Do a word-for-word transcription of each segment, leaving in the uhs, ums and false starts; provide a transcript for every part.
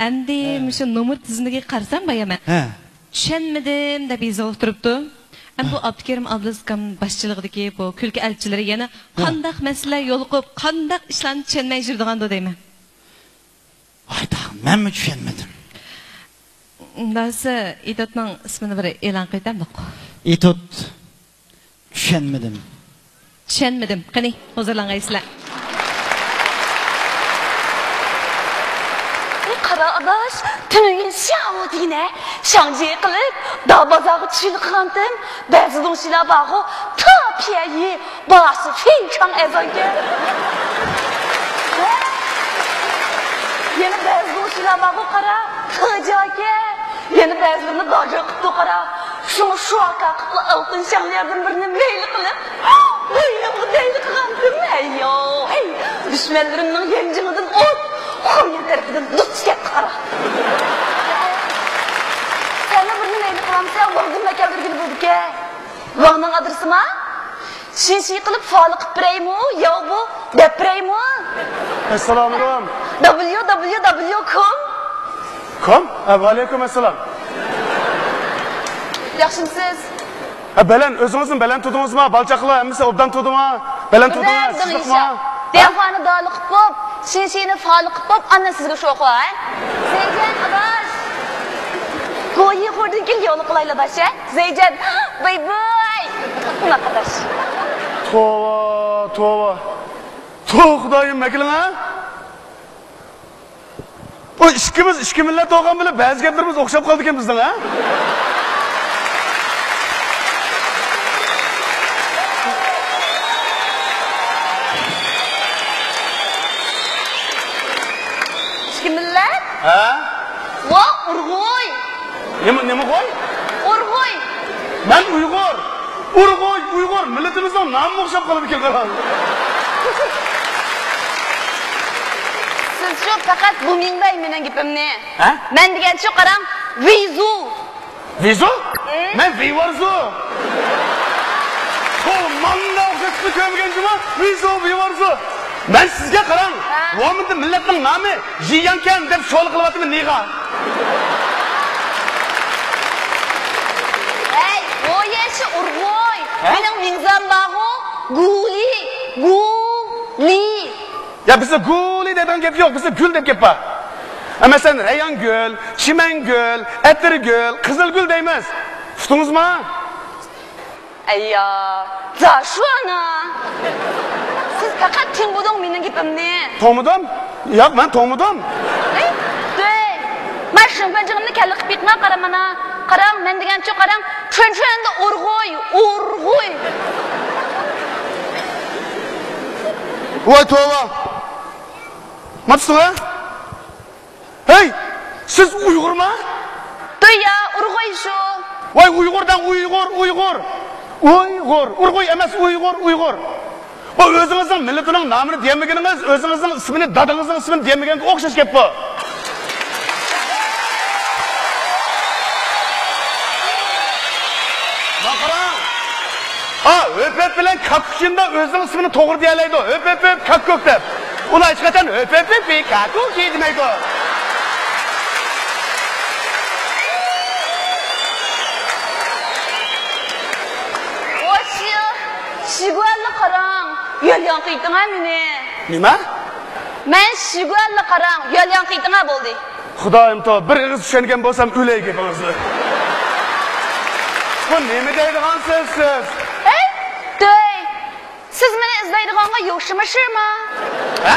ئەمدى ھە. مۇشۇ نومۇر تىزىملىكىگە قارىسام، بايا مەن ھە. چۈشەنمىدىم دەپ يېزىۋالغا تۇرۇپتۇ. ئەمدى بۇ ھە. ئابدۇكېرىم ئابلىز ئاكام باشچىلىقىدىكى بۇ كۈلكە ئەلچىلىرى يەنە ھە. قانداق مەسىلىلەر يولۇقۇپ، قانداق ئىشلارنى چۈشەنمەي يۈرىدىغاندۇ دەيمەن. ۋاي تاغام، مەنمۇ چۈشەنمىدىم. ئۇنداق ئىتوتنىڭ ئىسمىنى بىر ئېلان قىلىۋېتەمدۇق؟ ئىتوت چۈشەنمىدىم. چۈشەنمىدىم. قېنى، ھۇزۇرلانغايسىلەر. قارا ئاداش، تۈنۈگۈن شياۋ دېگىنە شاڭجى قىلىپ، داۋ بازارغا چۈشۈرۈپ قىلغانتىم. بەزى دۇڭشىلار بارغۇ، تا پيەيى باشى فىنچاڭ ئەزانكەن. يەنە بەزى دۇڭشىلار بارغۇ، قارا، تىجاكەن. يەنە بەزىلىرىنى باجا قىپتۇ، قارا. شۇڭا شۇ ئاكا قىپلا ئالتۇن شاڭلىياردىن بىرنى مەيلى قىلىپ، بوينۇمغا دەيلى قىلغانتىم. ھەييو، ھەي، دۈشمەنلىرىمنىڭ يانجىڭىدىن ئوت، خۇميان تەرىپىدىن دۇچ كەپ، قارا. سەنمۇ بىرنى مەيلى قىلامسەن، ۋاڭدىن مەكەلدۈرگىلى بولىدىكەن. ۋاڭنىڭ ئادرېسىما؟ شىنشى قىلىپ فالى قىپ بېرەيمۇ، ياۋ بۇ دەپ بېرەيمۇ؟ ئەسسالامۇئەلەيكۇم. دابليۇ دابليۇ دابليۇ كوم. كوم؟ ھە، ۋەئەلەيكۇم ئەسسالام. ياخشىمسىز؟ ھە، بەلەن، ئۆزىڭىزمۇ بەلەن تۇردىڭىزما؟ بالا چاقىلار ھەممىسى ئوبدان تۇردىما؟ بەلەن تۇردىڭىز، بەلەن، سىزلىقما؟ دىڭشا. ھە؟ دىياخانى دالى قىپ بوپ، شىنشىنى فالى قىپ بوپ، ئاندىن سىزگە شوخۇ، ھە؟ زەيجان ئاداش. گويى خوردىن كېيىن يولى قىلايلا داش، ھە؟ زەيجان، باي باي. قۇناق ئاداش. توۋا، توۋا. توۋا خۇدايىم، مەكىلىڭ، ھە؟ بۇ ئىككىمىز ئىككى مىللەت بولغان بىلەن بەزى گەپلىرىمىز ئوخشاپ قالىدىكەن بىزنىڭ، ھە؟ ئىككى مىللەت؟ ھە؟ ۋا ئۇرغۇي! نېمە، نېمە غوي؟ ئۇرغۇي! مەن ئۇيغۇر! ئۇرغۇي، ئۇيغۇر! مىللىتىمىزنىڭ نامىمۇ ئوخشاپ قالىدىكەن، قاراڭ. سىزچۇ پەقەت بۇمىڭداي مېنىڭ گېپىمنى. ھە؟ مەن دېگەنچۇ قاراڭ، ۋىزۇ. ۋىزۇ؟ ھە؟ مەن ۋىۋارزۇ. بۇ ماڭا ئوخشاش قىزنى كۆرمىگەن جۇما، ۋىزۇ، ۋىۋارزۇ. مەن سىزگە قاراڭ، ھە؟ ۋومىندا مىللەتنىڭ نامى ژىياڭكەن دەپ سوئال قىلىۋاتىمەن، نېغا؟ ھەي، ۋويەشى ئۇرغۇي. ھە؟ مېنىڭ مىڭزام بارغۇ، گۇلى، گۇلى. يا، بىزدە گۇلى دەيدىغان گەپ يوق، بىزدە گۈل دەپ گەپ بار. ھە، مەسىلەن، رەيھانگۈل، چىمەنگۈل، ئەتىرگۈل، قىزىلگۈل دەيمىز. ئۇقتىڭىزما؟ ئەييا، زاشۇ ئانا! سىز پەقەت تىڭبۇدۇڭ مېنىڭ گېپىمنى. توڭمىدىم؟ ياق، مەن توڭمىدىم. ئەي، دۆي! مەن شىڭفېنجىڭىمنى كەللە قىپ بېقىڭا قارا مانا. قاراڭ، مەن دېگەنچۇ قاراڭ، چۈەنچۈەندە ئۇرغۇي، ئۇرغۇي! ۋاي توۋا! ماتىسىڭ ھە؟ ھەي، سىز ئۇيغۇرما؟ دۇيا، ئۇرغۇي شۇ. ۋاي، ئۇيغۇر دەڭ، ئۇيغۇر، ئۇيغۇر. ئۇيغۇر، ئۇرغۇي ئەمەس، ئۇيغۇر، ئۇيغۇر. بۇ ئۆزىڭىزنىڭ مىللىتىنىڭ نامىنى دېيەلمىگىنىڭىز، ئۆزىڭىزنىڭ ئىسمىنى، دادىڭىزنىڭ ئىسمىنى دېيەلمىگەنگە ئوخشاش گەپ بۇ. مانا قاراڭ. ھا، ھۆپۆپ بىلەن كاكۇك جىندا ئۆزىنىڭ ئىسمىنى توغرا دېيەلەيدۇ. ھۆپۆپ، ھۆپ، كاكۇك دەپ. ئۇلار ھېچقاچان ھۆپۆپ، ھۆپ، كاكۇك دېمەيدۇ. ۋاي، شىگۇەنلا قاراڭ، يۆلياڭ قىيتىڭا مېنى. نېمە؟ مەن شىگۇەنلا قاراڭ، يۆلياڭ قىيتىڭا بولدى. خۇدايىم توۋا، بىر ئېغىز چۈشەنگەن بولسام ئۆلەي گېپىڭىزنى. بۇ نېمە دەيدىغان سۆز سىز؟ ھەي، دۆي! سىز مېنى ئىزدەيدىغانغا يوشىما شىما؟ ھە؟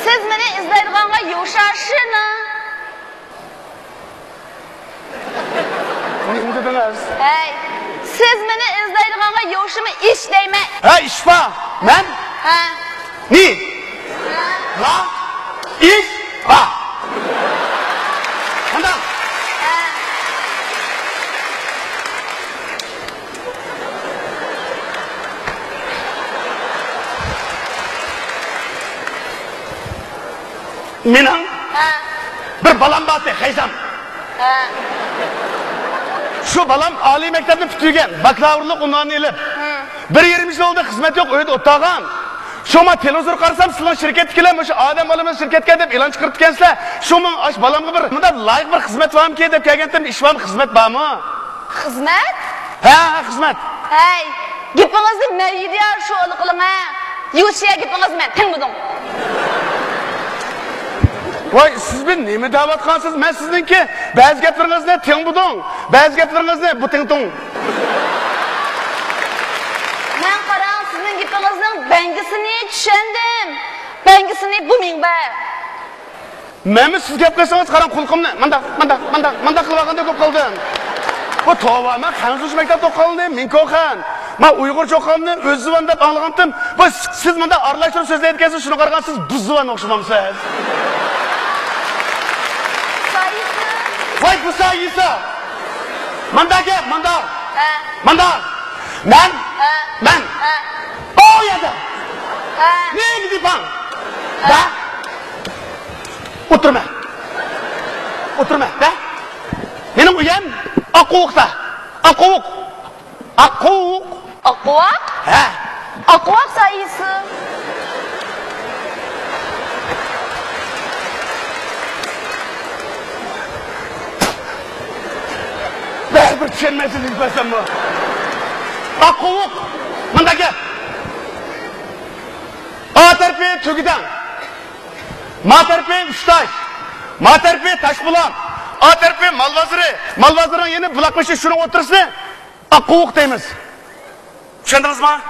سىز مېنى ئىزدەيدىغانغا يوشا شىنا. نېمە دېدىڭىز؟ ھەي، سىز مېنى ئىزدەيدىغانغا يوشىما ئىش دەيمەن. ھە، ئىش بار. مەن؟ ھە. نى؟ لا؟ ئىش بار. قانداق؟ ھە. مېنىڭ ھە. بىر بالام بارتى، خەيزام. ھە. شۇ بالام ئالىي مەكتەپنى پۈتتۈرگەن، باكلاۋۇرلۇق ئۇنۋانىنى ئېلىپ. ھە. بىر يېرىم يىل بولدى، خىزمەت يوق، ئۆيدە ئولتۇرغان. شۇڭا تېلېۋىزور قارىسام، سىلەرنىڭ شىركەتتىكىلەر مۇشۇ ئادەم بالىمىز شىركەتكە دەپ ئېلان چىقىرىپتىكەنسىلەر. شۇڭا ئاش بالامغا بىر مۇنداق لايىق بىر خىزمەت بارمىكىن دەپ كەلگەنتىم. ئىش بارمۇ، خىزمەت بارمۇ؟ خىزمەت؟ ھە، ھە، خىزمەت. ھەي، گېپىڭىزنى مەيدىيا شۇ قىلىڭ ھە. يۇچيا گېپىڭىزنى مەن تىڭمىدىڭ. ۋاي، سىز بىر نېمە دەۋاتقانسىز؟ مەن سىزنىڭكى بەزى گەپلىرىڭىزنى تىڭبۇدۇڭ، بەزى گەپلىرىڭىزنى بۇتىڭتۇڭ. مەن قاراڭ، سىزنىڭ گېپىڭىزنىڭ بەڭگىسىنى چۈشەندىم. بەڭگىسىنى بۇ مىڭبەر. مەنمۇ سىز گەپ قىلسىڭىز، قاراڭ، قۇلىقىمنى مانداق، مانداق، مانداق، مانداق قىلىۋالغاندەك بولۇپ قالدىم. بۇ توۋا، مەن خەنزۇچە مەكتەپتە ئوقۇغانلىقىم، مىڭكوخەن. مەن ئۇيغۇرچە ئوقۇغانلىقىم، ئۆززۇۋان دەپ ئاڭلىغانتىم. بۇ سىز مۇنداق ئارىلاشتۇرۇپ سۆزلەيدىكەنسىز، شۇنىڭغا قارىغاندا سىز بۇززۇۋان ئوخشىمامسىز؟ سايىسى. ۋاي، بۇ سايىسى. مانداق گەپ، مانداق. ھە. مانداق. مەن. ھە. مەن. ھە. ئۇ يەردە. ھە. نېمە دېپاڭ؟ ھە. ھە. ئولتۇرما. ئولتۇرما، ھە؟ مېنىڭ ئۆيۈم ئاققۇۋۇقتا. ئاققۇۋۇق. ئاققۇۋۇق. ئاققۇۋاق؟ ھە. ئاققۇۋاق سايىسى. بەرىبىر چۈشەنمەيسىز، نېمە قىلساممۇ. ئاققۇۋۇق. مۇنداق گەپ. ئا تەرىپى تۈگىدەڭ. ما تەرىپى ئۈچتاش، ما تەرىپى تاشبۇلاق، ئا تەرىپى مال بازىرى، مال بازىرىنىڭ يېنى بۇلاق بېشى، شۇنىڭ ئوتتۇرىسىنى ئاققۇۋۇق دەيمىز. چۈشەندىڭىزما؟